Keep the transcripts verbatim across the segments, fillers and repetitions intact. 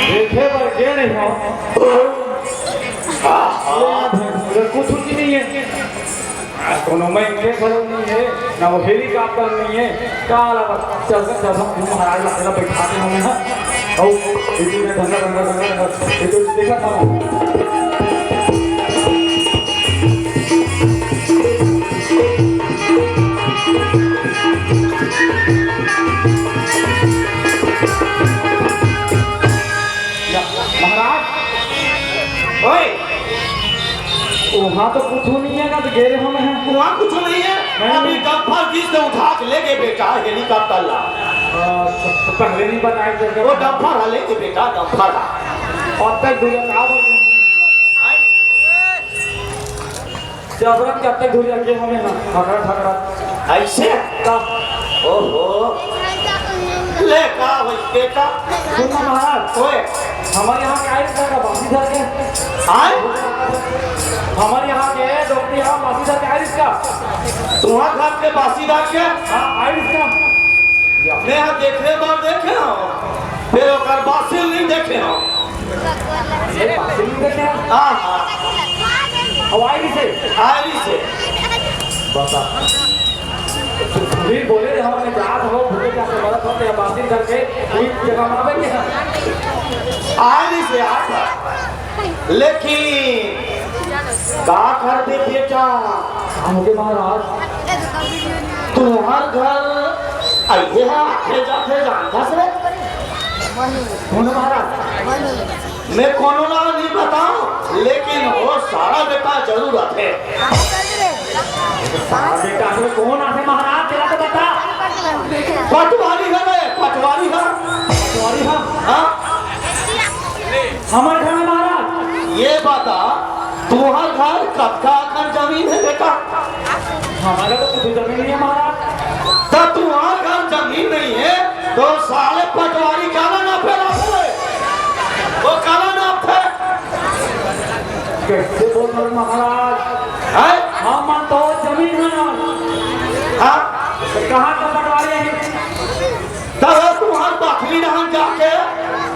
देखे बर गे नहीं हो। कुछ नहीं है। कोनो मैं के घलो नहीं है, ना वो हेलीकॉप्टर नहीं है। का लगा? चल, चल, चल, हम महाराज ला, ला बैठा के हमें, हाँ। और इसी में धंधा, धंधा, धंधा, धंधा, ये तो देखा था। या, महाराज, ओए, वहाँ तो कुछ नहीं है ना, तो गे रहे हम हैं। वहाँ कुछ नहीं है। नहीं। अभी डंपर जी से उठा के ले गए बेटा, हेलीकॉप्टर ला। अच्छा, तो पहले नहीं बताया करके। वो डंपर हा ले गए बेटा, डंपर हा। अब तक दुनिया का बोल रहे हैं? आए? जबरन कब तक घुरिया के हमें ना, खकरा, खकरा। ऐसे? का? ओहो। ले का भाई बेटा? सुन ना महाराज। ओए। हमारे यहाँ के आइरिस का बासी धर के। आए? हमारे यहाँ के डॉक्टर यहाँ बासी धर के आइरिस का। तुम्हारे घर के बासी धर के? हाँ, आइरिस का। मैं यहाँ देखने बार देखे हूँ, फिर ओकर बासी नहीं देखे हूँ। ये बासी नहीं देखे हैं? हाँ, हाँ। अब आइरिस है। आइरिस है। बता। फिर बोले, हम अपने जात हो, भूले जाके मरत हो, तो ये बासी करके कोई जगह मावे के है। आइरिस है, आइरिस। लेकिन का करबे बेटा? हमके महाराज। तुम्हार घर अइहे हा, आथे जाथे जानथस रे? कौन महाराज? मैं कोनो ला नहीं बताओ, लेकिन वो सारा बेटा जरूर आथे। सारा बेटा से कौन आथे महाराज? तेला तो बता। पटवारी हा रे, पटवारी हा। पटवारी हा? हाँ। हमर घर में महाराज। ये बता, तुम्हार घर कतका एकड़ जमीन है बेटा? हमारा तो कुछ जमीन नहीं है महाराज। तो तुम्हार घर जमीन नहीं है, तो साले पटवारी काला नापथे? वो काला नापथे? कैसे बोल रहे महाराज? हैं? हम तो जमीन है। हाँ? तो कहाँ का पटवारी है? तब तुम्हार बखरी डहन जाके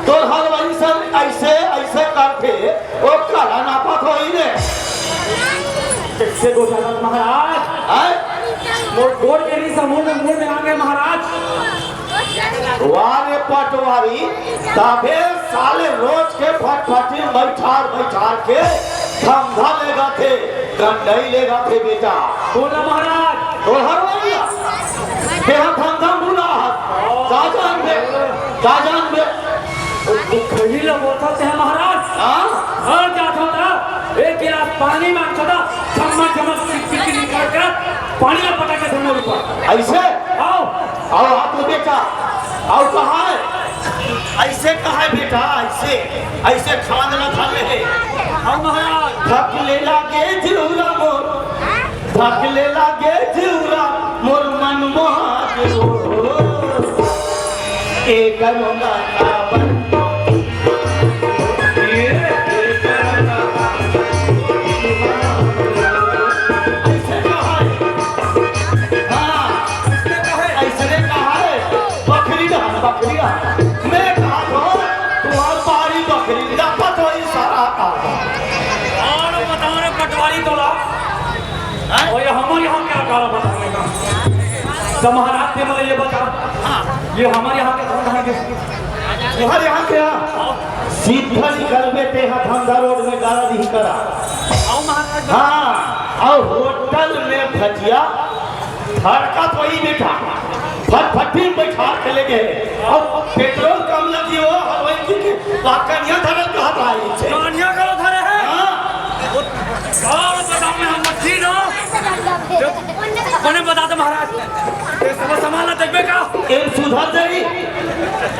तोर हलवाई सन ऐसे, ऐसे करके ओ काला नापत होही रे। कैसे गोठाला महाराज? आय? मोर गोड़ के नहीं समूह में, मुंह में आ गए महाराज। वाह रे पटवारी, तबे साले रोज के फटफटी बैठार बैठार के धंधा लेगथे, गंडई लेगथे बेटा। बोला महाराज। तोर हलवाई ला। तेहा धंधा बुला। का जानबे? का जानबे? तू खैनी ला बोलथस तेहा महाराज। हाँ? घर जात हों त एक गिलास पानी मांगथों त झम्मा झमक चिक चिक निकाल के पानी ला पटा के धुन ऊपर। ऐसे? आओ। आओ, हाथ में बेटा। आओ, कहा है? ऐसे कहा है बेटा, ऐसे। ऐसे खान ला धर ले। आओ महाराज। थक ले लागे जिउरा मोर। धक ले लागे जिउरा मोर मन मोहा के ओ। ए करुणा का बन। ऐसे कहा है। हाँ, ऐसने कहा है। बखरी डहन, बखरी डहन। मैं कहा तो, तुम्हार बारी बखरी, डपत होई सारा का। और बताओ रे पटवारी तोला, हैं? और ये हमारे यहाँ क्या काला बताने का? तो महाराज, ते मोला ये बता, हाँ। ये हमारे यहाँ के कौन धान के? तुम्हारे यहाँ क्या? सीधा निकलबे तेहा धंधा रोड में गाड़ा नहीं करा। आओ महाराज। हाँ, और होटल में भजिया भड़का तो ही बेटा, फटफटी में बैठा के ले गए। अब पेट्रोल कम लगी हो, हलवाई जी के बात कनिया धरल कहत रहा इनसे। कनिया करो धरे है? हाँ। वो गाँव बताओ में हम मछली ना। जो अपने बता दो महाराज, ये सब सामान ला देखबे का? एम सुधर जाही,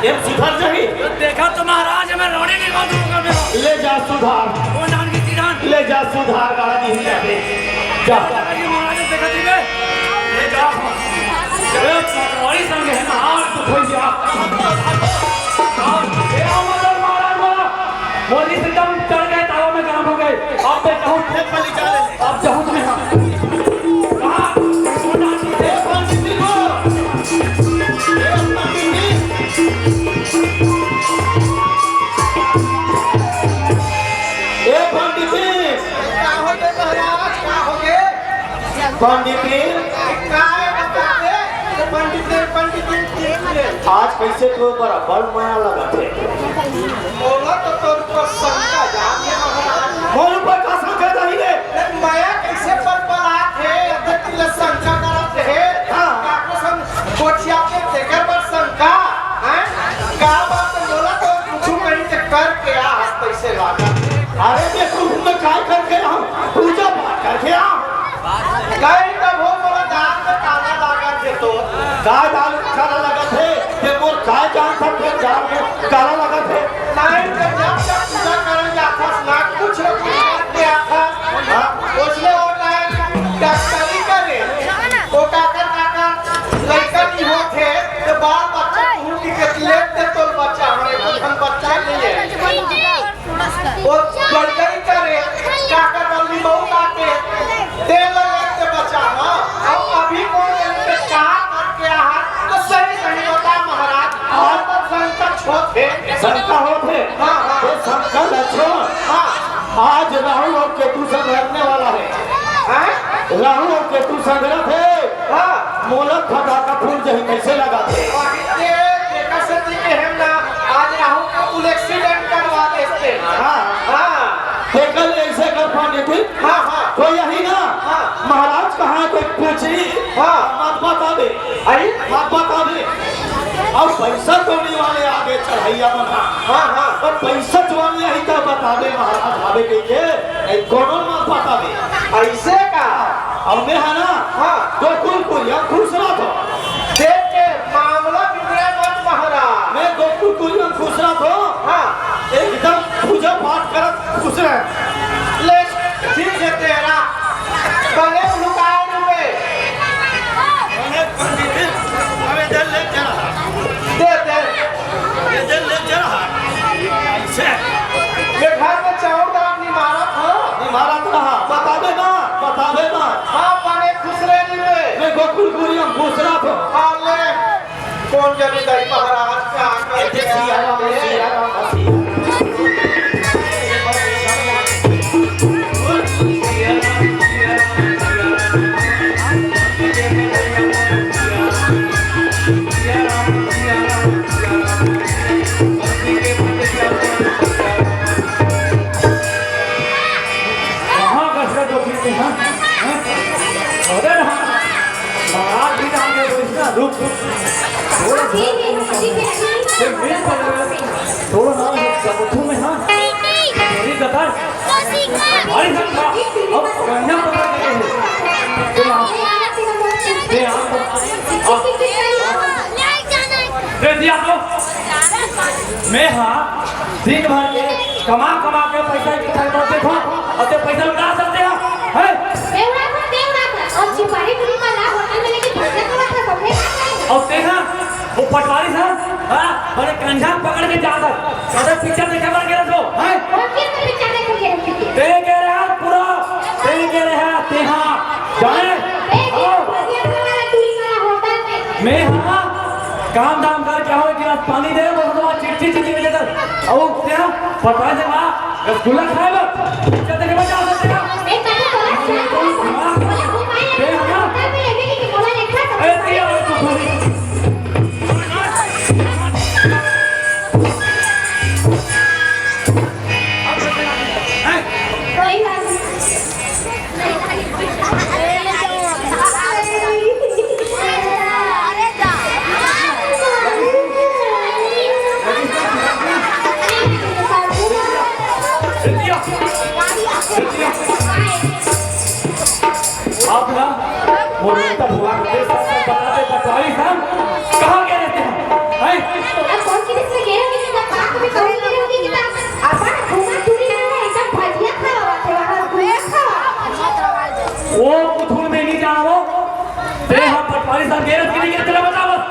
एम सुधर जाही। तो देखा तो महाराज, मैं रोने नहीं कौन दूंगा मेरा। ले जा सुधार। वो नान की सीधान। ले जा सुधार गाड़ा नहीं जाबे। जा। ये महाराज देखत ही बे। ये जा। ये पटवारी संग है ना, आज तो कोई जा। आज ये महाराज महाराज। मोदी से दम चढ़ गए, तावा में काम हो गए। अब तो जाऊं, खेत पर ले चले। अब जाऊं मैं, हाँ। कहाँ? ए पंडित जी को। ए पंडित जी। ए पंडित जी। का हो गे महाराज, का हो गे? पंडित जी। काय बता दे? पंडित जी, पंडित जी, ठीक है। आज कैसे तो बराबर मया लगत हे। मोला तो तोर ऊपर शंका जागे महाराज। मोर ऊपर का शंका जागे रे? मया कैसे पलपलात हे? अबे तिला शंका करत हे। हाँ। का कसम गोठिया पे तेकर बर शंका, हैं? का बात मोला तो कुछु कहीं से करके आ, हाथ पैसे लागा। अरे बे, तू में काय करके आ? पूजा पाठ करके आ। कहीं तब हो मोला दाल में काला लागत हे तो। का दाल में काला लागत हे? ये मोर काय जान सकथे दाल में काला लागत हे? नहीं तो जब जब पूजा करन जाथस ना, कुछ न कुछ करके आथस। हाँ। उसने वो टाइम डॉक्टरी करे, वो काकर काकर लड़का नहीं होते, तो बाल बच्चा मुंह की कटलेट दे तो बच्चा हमें, हम बच्चा नहीं है। वो बर्गर करे, काकर बल्ली बहू काटे, तेल लगे ते बचावा। अब अभी कौन जाने पे का करके आहा, तो सही सही बता महाराज। आज तो संकट होत हे। शंका होत हे। हाँ, हाँ। ये शंका लक्षण। हाँ। आज राहु और केतु संघरने वाला हे। हैं? राहु और केतु संघरत हे। हाँ। मोला फटाका फूट जाही, कैसे लगथे? अरे, तेकर सेती के हम ना, आज राहु को कुल एक्सीडेंट करवा देते। हाँ। हाँ। तेकर ऐसे कर पाने कोई? हाँ, हाँ। कोई यही ना? हाँ। महाराज कहाँ कोई पूछी? हाँ। मत बता दे। आई? मत बता दे। अब पैसा कौड़ी वाले आगे चढ़ैया बना। हाँ, हाँ। अब पैसा वाले यही तो बता दे महाराज, भावे के, के, ए, कोनो मत बता दे। ऐसे का? अब मैं है ना, हाँ। गोकुल कुरिया खुश रहा था। देख के मामला बिगड़े मत महाराज। मैं गोकुल कुरिया खुश रहा था। हाँ। एकदम पूजा पाठ करत खुश रहे। ले, ठीक है तेरा। बने लुकाए हुए। अरे, पंडित, अरे, जल ले चला। दे, दे। ये जल ले चला। ऐसे। मैं घर में चाउर दाल निमारत हूँ। निमारत रहा। बताबे ना, बताबे ना। हाँ, बने खुश रहे रे। मैं गोकुल कुरिया खुश रहा था। हाँ, ले। कौन जनी दाई महाराज का आकर ऐसे सिया राम, सिया राम, सिया राम। कहाँ कसरत होती थी, हाँ? हाँ? अरे हाँ। महाराज भी जान गए, तो इसका रुक, रुक। थोड़ा सा, ये मेरे को लगा, थोड़ा ना, ये सब में, हाँ। मेरी कथा। भाई साहब, अब बढ़िया पकड़ के दे। दे आप। दे दिया तो। मैं हाँ, दिन भर के कमा कमा के पैसा इकट्ठा कर देता हूँ, और ते पैसा लुटा सकते हो, हैं? देवरा था, देवरा था। और सिपाही पुलिस वाला होटल में लेके भटकत हुआ था, सबने कहा था। और देखा, वो पटवारी साहब, हाँ, बड़े कंधा पकड़ के जाता, कहते पिक्चर देखे बर गया तो, हैं? और फिर तो पिक्चर देखे बर गया। ते कह रहे हैं पूरा, ते कह रहे हैं, ते हाँ, जाने? ए, आओ। बढ़िया खाना है, दूरी वाला होटल में। मैं हाँ, काम धाम करके आओ, एक गिलास पानी दे, वो तो चिट्ठी चिट्ठी में लेकर। आओ, क्या? पटवारी साहब, रसगुल्ला खाए बस। चल, देखे बस, जाओ, जाओ, जाओ। ए, तब तो बोला, ए, हाँ। ए, हाँ। ए, दिया, वो तो थोड़ी। हैं? कोई बात नहीं। अब ना, वो रोता हुआ के सब बताते पटवारी साहब, कहाँ गए रहते हैं? हैं? अब कौन सी किसमें गए होंगे, किताब कहाँ कभी पढ़े गए होंगे, किताब अपन घूमा टूरी रहना, एकदम भजिया खा रहा था वहाँ। ओ कुथुर में नहीं जाना वो। ते हम पटवारी साहब गैरस की नहीं गिरत, तेला बता बस।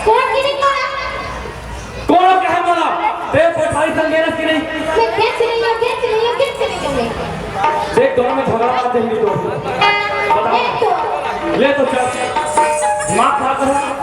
कोन की नहीं गिरत? कोन कहे मोला? ते पटवारी साहब गैरस की नहीं? मैं गैरस नहीं हूँ, गैरस नहीं हूँ, गैरस नहीं हूँ मैं। देख, दोनों में झगड़ा मत देंगे तो। बता। एक तो। ले तो चल। दिमाग खराब कर।